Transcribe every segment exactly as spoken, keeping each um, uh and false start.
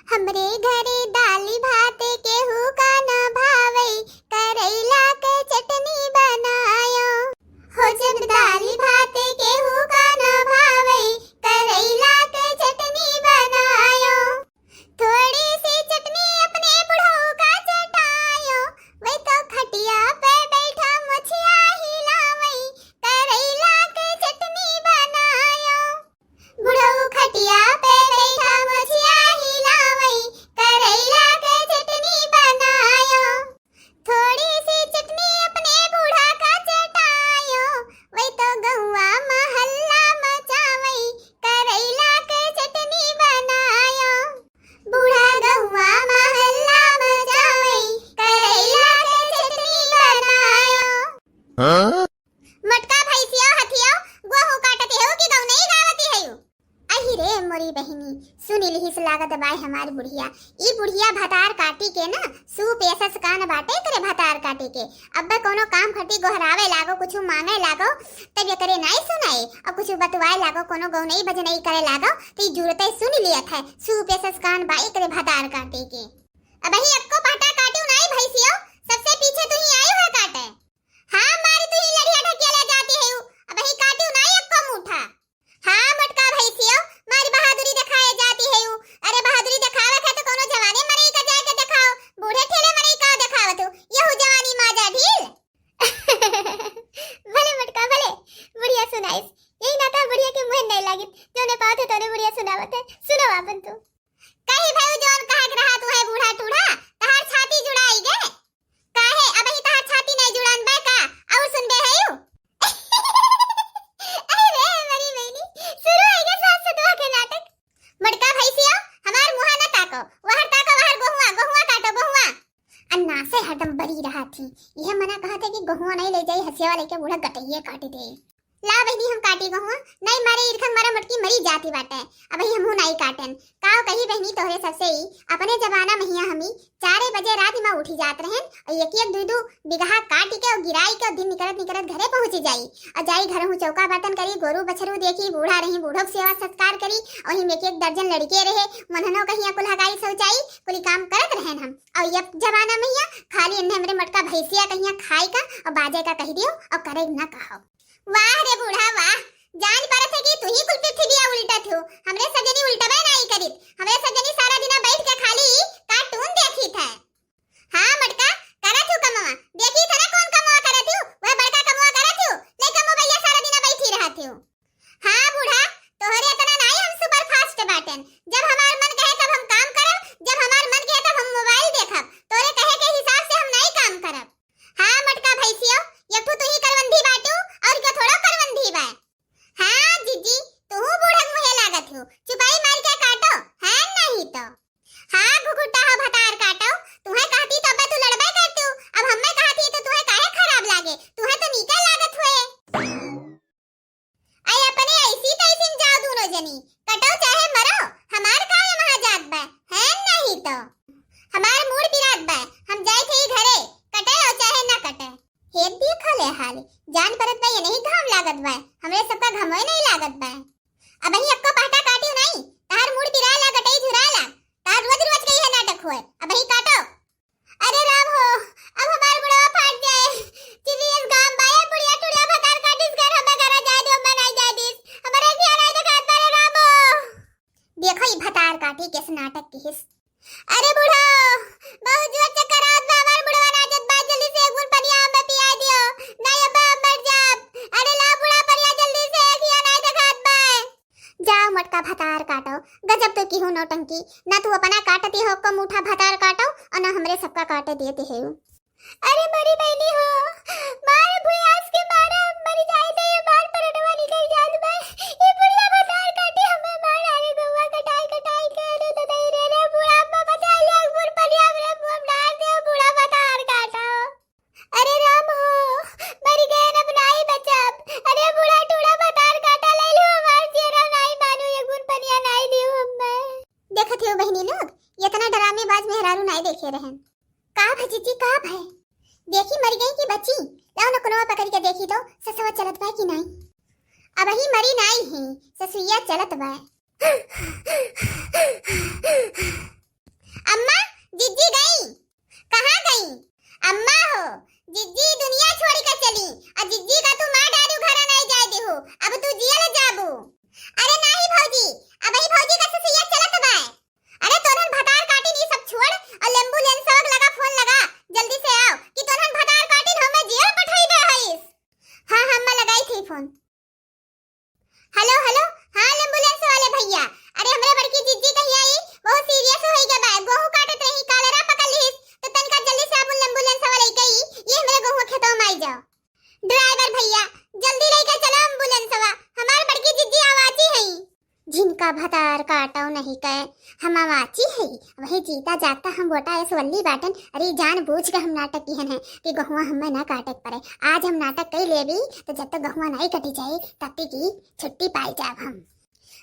हमरे घरे दाली भात केहू का न भावई, करैला के चटनी बनायो। हो जब दाली भात केहू का न भावई, करैला के चटनी बनायो। थोड़ी सी चटनी अपने बुढ़ऊ का चटायो, वही तो खटिया पे बैठा मुछिया हिलावई, करैला के चटनी बनायो। बुढ़ऊ खटिया पे बैठा मुछिया हिलावई, करैला के चटनी बनायो। थोड़ी सी चटनी अपने बूढ़ा का चटायो, वही तो गौवा महल्ला मचावई, करैला के चटनी बनायो। बूढ़ा गौवा महल्ला मचावई, करैला के चटनी बनायो। हाँ? मोटका भैंसियो हथियो, गोहूं काटत हेउ कि गौनई गावत हेउ? अहि रे मोरी बहिनी, सुनि लिहिस लागत बाय हमार बुढ़िया। ई बुढ़िया भतार काटी के ना, सूप यसस कान बाटे करे भतार काटी के। अब्बे कोनो काम खटी गोहरावे लागो, कुछु मांगे लागो, तब एकरे नाई सुनाए, और कुछु बतुआए लागो, कोनो गौनई बजनई करे लागो, तो ई जुड़ते सुनि लियत है, सूप यसस कान बाय करे भतार काटी के। अबही एक्को पहटा काटियो नाई भैंसियो, सबसे पीछे तुही आयु है काटे। हाँ, मारी तुही लड़िया ढकिया ले जाती हेउ, अबही काटियो नाई एक्को मूठा। हाँ, मोटका भैंसियो, मारी बहादुरी देखाए जाती हेउ। अरे, बहादुरी देखावे के तो कोनो जवाने मरई का जाके देखाओ, बूढ़े ठेले मरई का देखावत हो, यहू जवानी माजा ढील। भले मोटका, भले, बुढ़िया सुनाइस, यही नाता बुढ़िया के मुँह नहीं लागित, जोने पावत है तोने बुढ़िया सुनावत है, सुनावा आपन तू। कही भयउ जौन कहक रहा तू है बूढ़ा टूढ़ा, तहार छाती जुड़ाई गे। काहे अबही तहार छाती नहीं जुड़ान बा का? और सुनबे हयू? अरे रे मरी बहिनी, शुरू हो गया सास सतुआ के नाटक। मोटका भैंसिया, हमार मुहा न ताको, वहर ताको, वहर गोहुआ, गोहुआ काटो, गोहुआ। अन्ना से हरदम बरी रहा थी, यह मना कहा थे कि गोहुआ नहीं ले जाई, हसिया वाले के बूढ़ा गटइये काट दे। ला बहिनी, हम काटी गहुआ, नहीं मारे ईरखा मारे मोटकी मरी जाती बाटे। अबही हमहू नाई काटेन। काव कही बहिनी तोहरे सबसे ई, अपने जमाना में हिया हमी चारे बजे रात में उठी जात रहेन और एक एक दू दू बिगहा काट के और गिराई के और दिन निकरत निकरत घरे पहुँची जाई। और जाई घर हूँ चौका बर्तन करी, गोरू बछरू देखी, बूढ़ा रही, बूढ़ो के सेवा सत्कार करी। और हिम एक एक दर्जन लड़के रहे, मनहनो कहिया कुल्हा गाई शौचाई, कुली काम करत रहेन हम। और ये जमाना में हिया खाली इन्हें हमरे मोटका भैंसिया कहिया खाई का और बाजे का कही दियो और करे न कहो। वाह रे बूढ़ा वाह, जान परत है कि तू ही कुल पृथ्विया उल्टत हो, हमरे सब जनी उल्टबे नाई करित, हमरे सब जनी सारा दिना बैठ के खाली कार्टून देखित है। हाँ मोटका, करत हो कमवा, देखित है ना कौन कमवा करत हो, वह बड़का कमवा करत हो, लइका मोबाइलिया सारा दिना बैठी रहत हो। हाँ बूढ़ा, तोहरे इतना नाई हम सुपर फास्ट बाटेन, जब हमार मन कहे तब हम काम करब, जब हमार मन कहे तब हम मोबाइल देखब, तोरे कहे के हिसाब से हम नाई काम करब। हाँ मोटका भैंसियो, एक ठो तू ही करवंधी बाटू, और का थोड़ो करवंधी बा। हाँ जीजी, तू बूढ़क मुहे लागत हो, चुपाई मार के काटो, है नहीं तो। हाँ घुघुटा हो भतार काटो, तुम्हें कहती तो अबे तू लड़बे करतू, अब हमें कहती तो तुम्हें काहे खराब लागे, तुम्हें तो नीके लागत हुए। आई अपने ऐसी तैसी में जाओ दोनों जनी, कटो चाहे मरो, हमार का ये महा जात बा, है नहीं तो। हमार मूड पिरात बा, हम जाए थे घरे, कटे और चाहे ना कटे। हे देखो ले हाल, जान परत बा ये नहीं घाम लागत बा, हमरे सबका घमोए नहीं लागत बा। अबही अक्को पहटा काटियो नहीं, तहार मूड पिराला, गटई झुराला, तहार रोज रोज के यह नाटक होए, अबही काटो। अरे राम हो, अब हमार मुड़वा फाट जाए। चिल्ली इस गाम बाया बुढ़िया टुड़िया भतार काटिस घर हमें घरा जाए दो, हमें नहीं जाए दिस। हमारे ध्यान आए दिखात बारे राम हो। देखो ई भतार काटी किस नाटक की हिस। अरे बूढ़ा, बहुत जोर चक्कर आवत बा, हमार मुड़वा नाचत बा, जल्दी से एक बूंद पनिया हमें पिया दियो, नहीं अब हम मर जाब। अरे ला बूढ़ा पनिया जल्दी से, धिया नहीं दिखात बा। जाओ मोटका भतार काटो, गजब तो किहू नौटंकी, ना तू अपना काटती हो को मूठा भतार काटो, और ना हमरे सबका काटे देते हो। अरे मरी बहनी हो, मार भुयास के मारा मर जाए तो ये मार परटवा निकल जात बा। ये बुढ़िया भतार काटी हमें मार, अरे गौवा कटाई कटाई के, अरे तो नहीं रे, रे बूढ़ा अम्मा बचा ले, अकबर परिया रे मुंह डाल दे, बूढ़ा भतार काटो। अरे राम हो, मर गए न, अब नाई बचब। अरे बूढ़ा टूढ़ा भतार काटा ले लो, हमार चेहरा नाई मानू, एक बूंद पनिया नाई दियो हमें। देखत हो बहनी लोग, इतना डरामेबाज मेहरारू नाई देखे रहन। का भजीजी, का भय? देखी मर गई कि बची? लाओ न कुनवा पकड़ के देखी तो, ससुआ चलत बा कि नाई? अबही मरी नाई ही, ससुइया चलत बा। जी है, वही जीता जागता हम वोटा ऐस वल्ली बाटन। अरे, जान बूझ के हम नाटक किहन है कि गहुआ हमें ना काटे के पड़े। आज हम नाटक कई लेबी, तो जब तक गहुआ नहीं कटी जाए, तब तक की छुट्टी पाई जाब हम।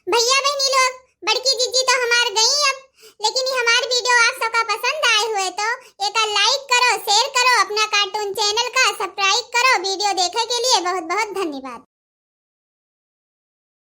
भैया बहनी लोग, बड़की जीजी तो हमार गई अब, लेकिन ये हमार video आप सबका पसंद आए हुए तो एका like करो, share करो, अपना cartoon channel का subscribe करो। Video देखे के लिए बहुत बहुत धन्यवाद।